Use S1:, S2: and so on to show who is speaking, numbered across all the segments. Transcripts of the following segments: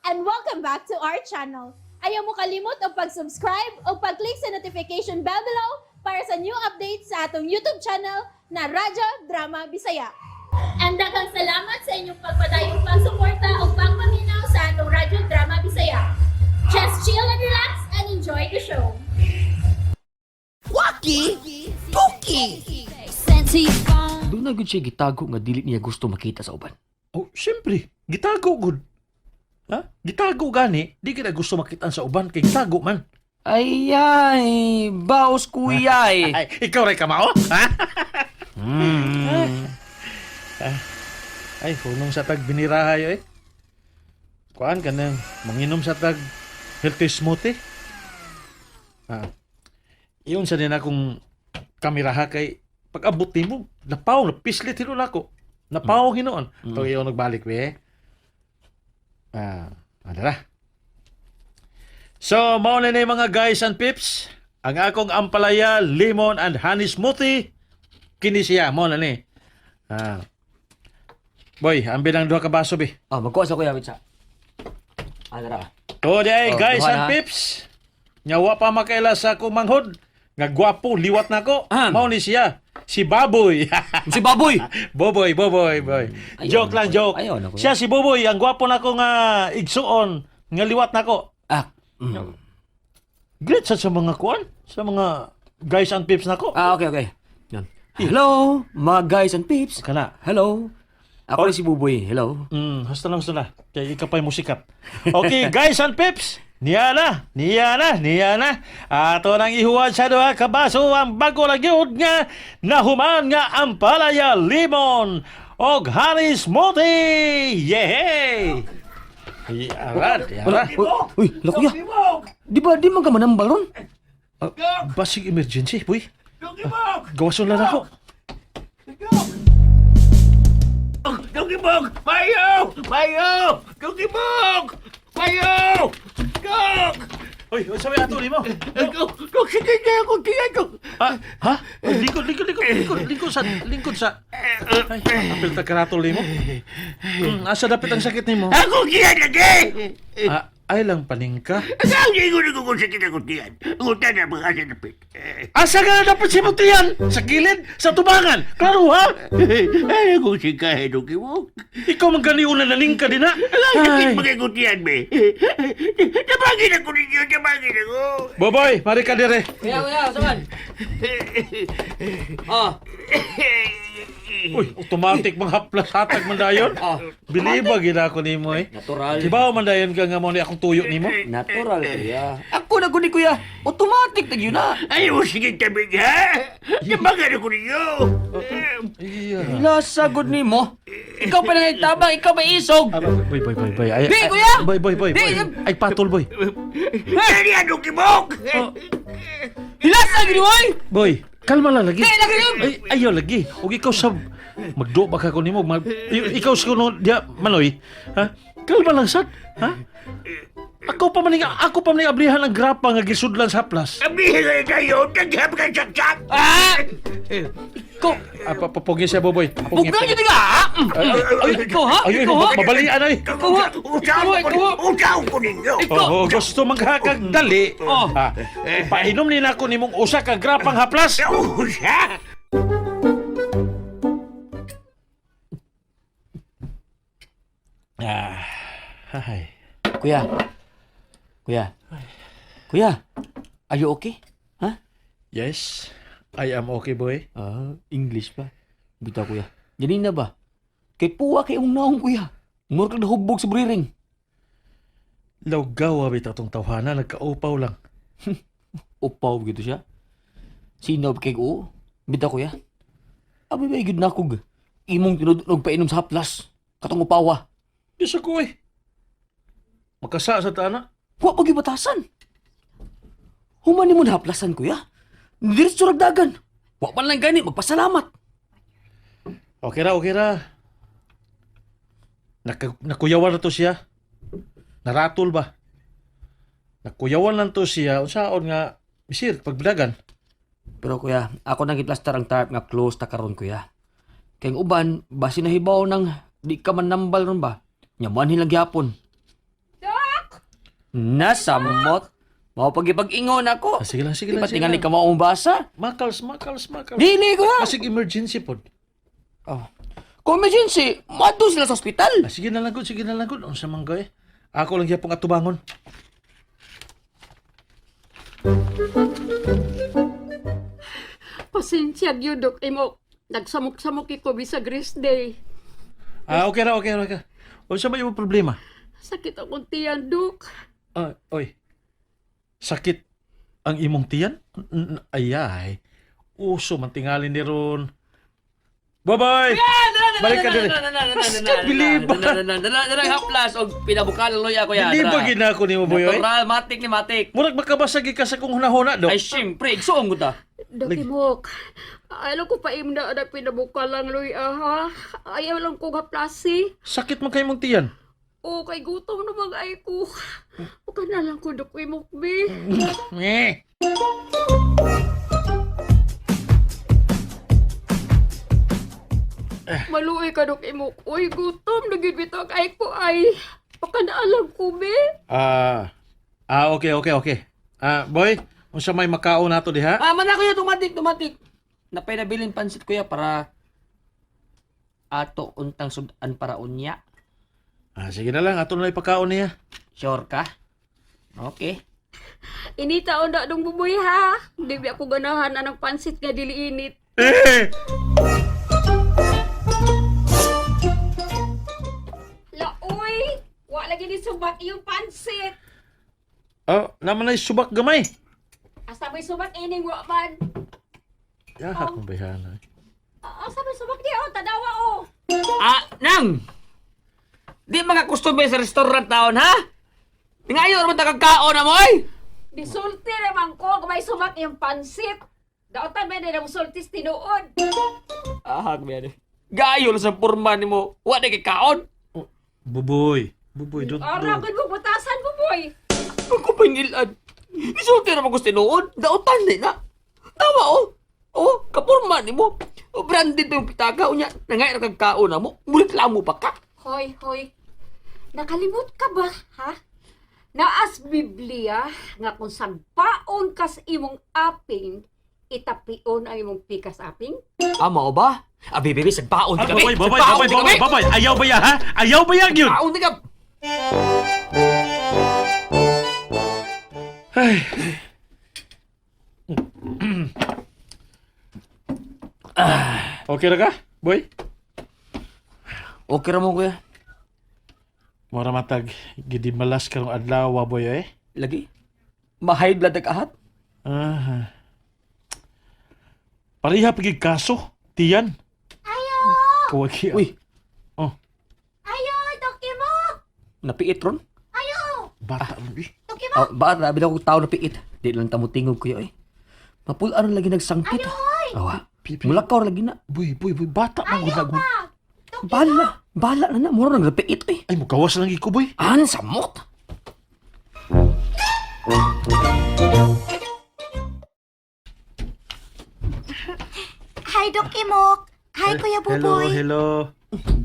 S1: And welcome back to our channel. Ayaw mo kalimot og pag-subscribe o pag-click sa notification bell below para sa new updates sa atong YouTube channel na Radyo Drama Bisaya. And daghang salamat sa inyong pagpadayong pagsuporta o pagpaminaw sa atong Radyo Drama Bisaya. Just chill and relax and enjoy the show.
S2: Waki! Tuki!
S1: Sent to your phone.
S3: Doon na gud siya gitago nga dili niya gusto makita sa uban.
S4: Oh, siyempre, gitago gud. Ha? Gitago gani, di kita gusto makitaan sa uban kay gitago man.
S3: Ay ay, baos kuya eh.
S4: Ay, ikaw ray kamao? Ha? Ay, hunong sa tag binirahay eh. Kuan ka nang manginom sa tag healthy smoothie. Ah. Iyon sa din akong kameraha kay pag abot nimo, napaw, napislit hinuon ako. Napaw hinuon. Mm. iyon nagbalik be. Ah, adara. So, mao na ni mga guys and pips, ang akong ampalaya, lemon and honey smoothie kini siya, mao na ni. Ah. Boy, ambi lang duha ka baso be.
S3: Ah, magkuha sa kuya witsa. Ah, tara.
S4: To day,
S3: Oh,
S4: guys
S3: duha
S4: and
S3: na.
S4: pips. Nya wa pa makaila sa akong manghod. Nga gwapo, liwat na ko.
S3: Ah.
S4: Mao ni siya. Si Baboy.
S3: Si Baboy.
S4: Boboy, Boboy, boy.
S3: Ayaw
S4: Joke
S3: na,
S4: lang,
S3: kuya.
S4: joke.
S3: Ayaw na, kuya.
S4: Siya si Boboy, ang gwapo na ko nga igsuon, nga liwat na ko.
S3: Ah. Mm.
S4: Great sa mga kuan, sa mga guys and pips nako.
S3: Ah, okay, okay. Yan. Hello, mga guys and peeps.
S4: Kana.
S3: Hello. Ako rin si Buboy. Hello.
S4: Hasta na, hasta na. Kaya ikaw pa'y musikat. Okay, guys and pips. Niya na, niya na, niya na. Ato nang ihuwan sa duha ka baso ang bago lang yun nga nahuman nga ampalaya limon og honey smoothie. Yehey! Ay, arad,
S3: Wala.
S4: arad.
S3: Uy, uy, hala, kuya. Di ba di man ka manambal ron?
S4: Basig emergency, boy. Gawason lang ako.
S2: Dugibog! Mayo! Mayo! Dugibog! Mayo! Gog!
S4: Uy, unsa may ato nimo?
S2: Gog! Gog! Sige na ako tiyan ko!
S4: Ah, ha? Ay, lingkod, lingkod, lingkod, lingkod, lingkod sa, lingkod sa. Ay, apil ta karatol nimo. Asa dapit ang sakit nimo?
S2: Ako tiyan lagi!
S4: Ah, ay lang paningka.
S2: Ang ingon ko kung sakit ako tiyan. Ngutan na mga sa dapit.
S4: Asa ka na dapat simutian? Sa gilid? Sa tubangan? Klaro ha?
S2: Ay, ako sikahe, Dugibog.
S4: Ikaw man gani una naningka din ha?
S2: Ang sakit
S4: Ay.
S2: mga kutiyan, be. Tabangin ako ninyo, tabangin ako.
S4: Boboy, mari ka dire.
S3: Kuya, kuya, saan? Ah,
S4: Uy, automatic mga haplas hatag man dayon.
S3: ah.
S4: Biliba gid ako nimo eh.
S3: Natural.
S4: Kibaw man dayon ka nga mo ni akong tuyo nimo.
S3: Natural, kuya. Ako na guni, kuya. Automatic na yun na.
S2: Ayaw, sige tabi niya. Tabangan ako ninyo.
S4: Iya.
S3: Lasa gud nimo. Ikaw pa nang tabang, ikaw pa isog.
S4: Boy, boy, boy, boy. Ay,
S3: Di,
S4: ay,
S3: kuya!
S4: Boy, boy, boy,
S3: Di,
S4: boy. Ay, patol, boy.
S2: Dali, ano, Kibok?
S3: Hilasa gid oy.
S4: Boy, kalma lang lagi.
S3: Di lagi yun.
S4: Ay, ayaw lagi. Og ikaw sa magdo ba ka ko nimo? Mag, ikaw sa kuno diya manoy. Ha? Kalma lang sad. Ha? Ako pa man ning ablihan ang grapa nga gisudlan sa haplas.
S2: Abihin na tayo, taghap ka saksak.
S3: Ah! Ikaw,
S4: Ah, papugi siya, Boboy. Papugi.
S3: bugnaw yun nga.
S4: Ay, ay, ay,
S3: Ikaw ha?
S4: Ay, ay,
S3: Ikaw ha?
S4: mabalian ay.
S3: Ikaw ha?
S2: Usaw ko,
S3: Ikaw,
S2: usaw ko ninyo.
S3: Ikaw.
S4: Oh, gusto maghakag dali.
S3: Oh.
S4: Ah, painom ni nako nimong usa ka grapang haplas.
S2: Usa.
S4: Ah. Ay.
S3: Kuya. Kuya. Kuya. Are you okay? Ha?
S4: Yes, I am okay, boy.
S3: Ah, English pa. Bitaw kuya. Ganin na ba? Kay puwa kay imong naong kuya. Mura kag nahubog sa buriring.
S4: Lawgawa bitaw tong tawhana, nagkaupaw lang.
S3: Upaw gito siya. Sinob kay oo. Bitaw kuya. Abi ba gid nakog imong tinud-og painom sa haplas. Katong upawa.
S4: Diyos ako eh. Makasa sa tana.
S3: Wa pa gyud batasan. Human nimo nahaplasan kuya. Diretso ragdagan. Wa pa lang gani magpasalamat.
S4: Okay ra, okay ra. Nakuyawan na to siya. Naratol ba? Nakuyawan lang to siya. Unsaon nga, Misir, pagbidagan.
S3: Pero kuya, ako nang giplastar ang tarp nga close ta karon kuya. Kay ang uban, basi nahibaw nang di ka man nambal ron ba? Nya manhin lang gyapon.
S1: Dok!
S3: Nasamot. Mao pagipag-ingon ako.
S4: Ah, sige lang, sige
S3: Di
S4: lang.
S3: ba
S4: Sige
S3: tingali
S4: lang.
S3: ka maong basa?
S4: Makals, makals, makals.
S3: Dili ko ha.
S4: Masig emergency pod.
S3: Oh. Kung emergency, madto sila sa ospital.
S4: Ah, sige na lang gud, sige na lang gud. Unsa man goy? Ako lang gyapon atubangon.
S5: Pasensya gyud, Dok Imok. Nagsamok-samok ko bisag rest day.
S4: Ah, okay ra, okay ra, okay. Unsa may imong problema?
S5: Sakit akong tiyan, Dok.
S4: Ah, oy. Sakit ang imong tiyan? Ayay. Uso man tingali ni ron. Bye-bye. Balik ka diri. Basta biliba.
S3: Dala haplas og pinabukal loy ako ya.
S4: Biliba gid na ako nimo boy oy.
S3: Natural, matik ni matik.
S4: Murag makabasag ka sa kong hunahuna do.
S3: Ay, syempre, igsuong ko ta.
S5: Dok Imok, ayaw ko pa im na na pinabukalang luya, ha? Ayaw lang ko haplasi.
S4: Sakit man kay imong tiyan.
S5: O, kay gutom na mag ay ko. O ka na lang ko, Dok Imok, be.
S4: Eh.
S5: Maluoy ka, Dok Imok. Uy, gutom na gyud bitaw ay ko ay. Baka na lang ko, be.
S4: Ah. Ah, okay, okay, okay. Ah, boy, unsa may makaon nato diha?
S3: Ah, man ako ya, tumatik, tumatik. Napay nabilin pansit kuya para ato untang sudan para unya.
S4: Ah, sige na lang, ato na lang ipakaon niya.
S3: Sure ka? Okay.
S5: Inita on na dong buboy, ha? Di ba ako ganahan anang pansit nga dili init.
S4: Eh!
S5: Laoy, wa lagi ni subak iyong pansit.
S4: Oh, naman ay subak gamay.
S5: Asa may subak ining wa man.
S4: Ya, akong bayhana.
S5: Asa may subak di oh, tanawa oh.
S3: Ah, nang! Di mga customer sa restaurant taon, ha? Tingayo naman tagakaon na mo, ay!
S5: Disulti naman ko kung may subak iyong pansit. Daotan may na musultis tinuod.
S3: Ah, gmiyani. Gayo lang sa purma ni mo. Wa na kay kaon.
S4: Buboy. Buboy, don't
S5: Ara
S4: do.
S5: gud mo butasan buboy.
S3: Pagkupangilad. Isulti naman ko sa tinuod. Dautan din na. Tawa, oh. Oh, kapurma ni mo. Oh, branded pa yung pitaka. Unya, nangay na kag kaon na mo. Mureklamo pa ka.
S5: Hoy, hoy. Nakalimot ka ba, ha? Naas Biblia nga kung sagpaon kas imong aping, itapion ang imong pikas aping.
S3: Ah, mao ba? Ah, baby, baby, sagpaon
S4: Ah,
S3: di kami.
S4: baboy, baboy,
S3: Sagpaon
S4: baboy,
S3: di kami.
S4: baboy, baboy. Ayaw ba ya, ha? Ayaw ba ya, yun?
S3: Sagpaon di ka.
S4: Ay. Okay ra ka, boy?
S3: Okay ra mo, kuya.
S4: Mura matag gidi malas karong adlaw, boy eh.
S3: Lagi. Ma-high blood ag ahat.
S4: Ah. Pareha pagig kaso, tiyan.
S1: Ayo!
S4: Kawagi.
S3: Uy,
S4: Oh,
S1: Ayo, Dokimo!
S3: napiit ron.
S1: Ayo!
S4: bata mo eh.
S1: Dokimo!
S3: Ah, ba, labi na akong tao napiit. Di lang tamo tingog kuya eh. Mapulaan lagi nagsangpit. Awa. Mulakaw lagi na.
S4: Boy, boy, boy, bata man gud na.
S3: Bala. Bala na na. Mura nang napiit eh.
S4: Ay, mukawas lang gid ko, boy.
S3: An samot.
S6: Hi, Doc Imok. Hi, Kuya
S4: Hello,
S6: Buboy.
S4: hello.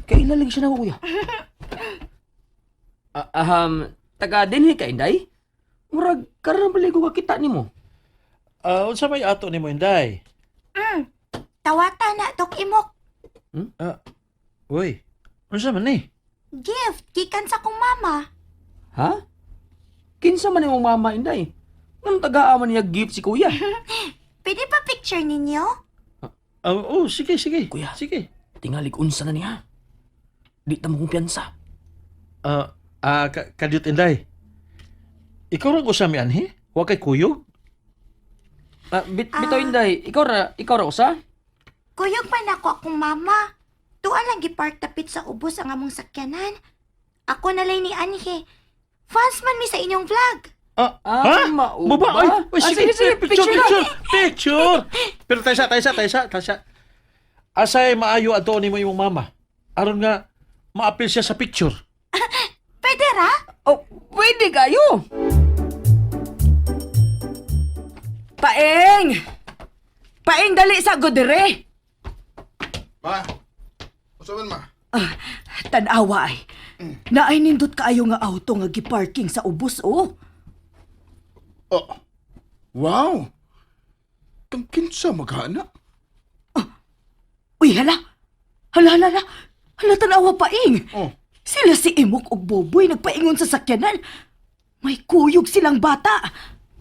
S3: Kailan lagi siya na kuya? Taga dinhi ka inday? Murag karon bali ko kakita nimo.
S4: Ah, unsa may ato nimo inday?
S6: Tawata na, Doc Imok.
S4: Ah, uy. Unsa man ni?
S6: Gift, gikan sa kong mama.
S3: Ha? Kinsa man imong mama inday? Nang tagaa man niya gift si kuya.
S6: Pwede pa picture ninyo?
S4: Ah, oh, sige, sige.
S3: Kuya.
S4: Sige.
S3: Tingalig unsa na niya. Di ta mo kumpiyansa.
S4: Ah, ah, kadyot inday. Ikaw ra ko sa mi anhi? Wa kay kuyog?
S3: Ah, bitaw inday, ikaw ra usa?
S6: Kuyog man ako akong mama. Tuwa lang gipark tapit sa ubos ang among sakyanan. Ako na lang ni Anhe. Fans man mi sa inyong vlog.
S4: Ah,
S3: Ah,
S4: ha?
S3: mao
S4: Baba,
S3: ba?
S4: ay, uy,
S3: Ah,
S4: sige,
S3: sige, sige,
S4: picture,
S3: picture
S4: picture, picture. Pero taysa, taysa, taysa, taysa. Asay maayo ato nimo imong mama. Aron nga maapil siya sa picture.
S6: Pwede ra?
S3: Oh, pwede kayo.
S7: Paeng! Paeng, dali sa godere!
S8: Ma, unsa man ma?
S7: Tanawa ay. Naay nindot kaayo nga auto nga giparking sa ubos oh.
S8: Oh. Wow. Kang kinsa maghana?
S7: Uy, hala. Hala, hala, hala. Hala, tanawa paing.
S8: Oh.
S7: Sila si Imok ug Boboy nagpaingon sa sakyanan. May kuyog silang bata.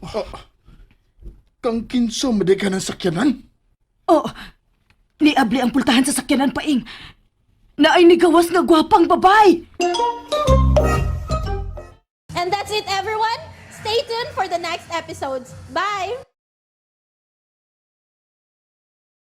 S8: Oh. Kang kinsa maday ka ng sakyanan?
S7: Oh, niabli ang pultahan sa sakyanan paing. Naay nigawas nga gwapang babay.
S1: And that's it, everyone. Stay tuned for the next episodes. Bye!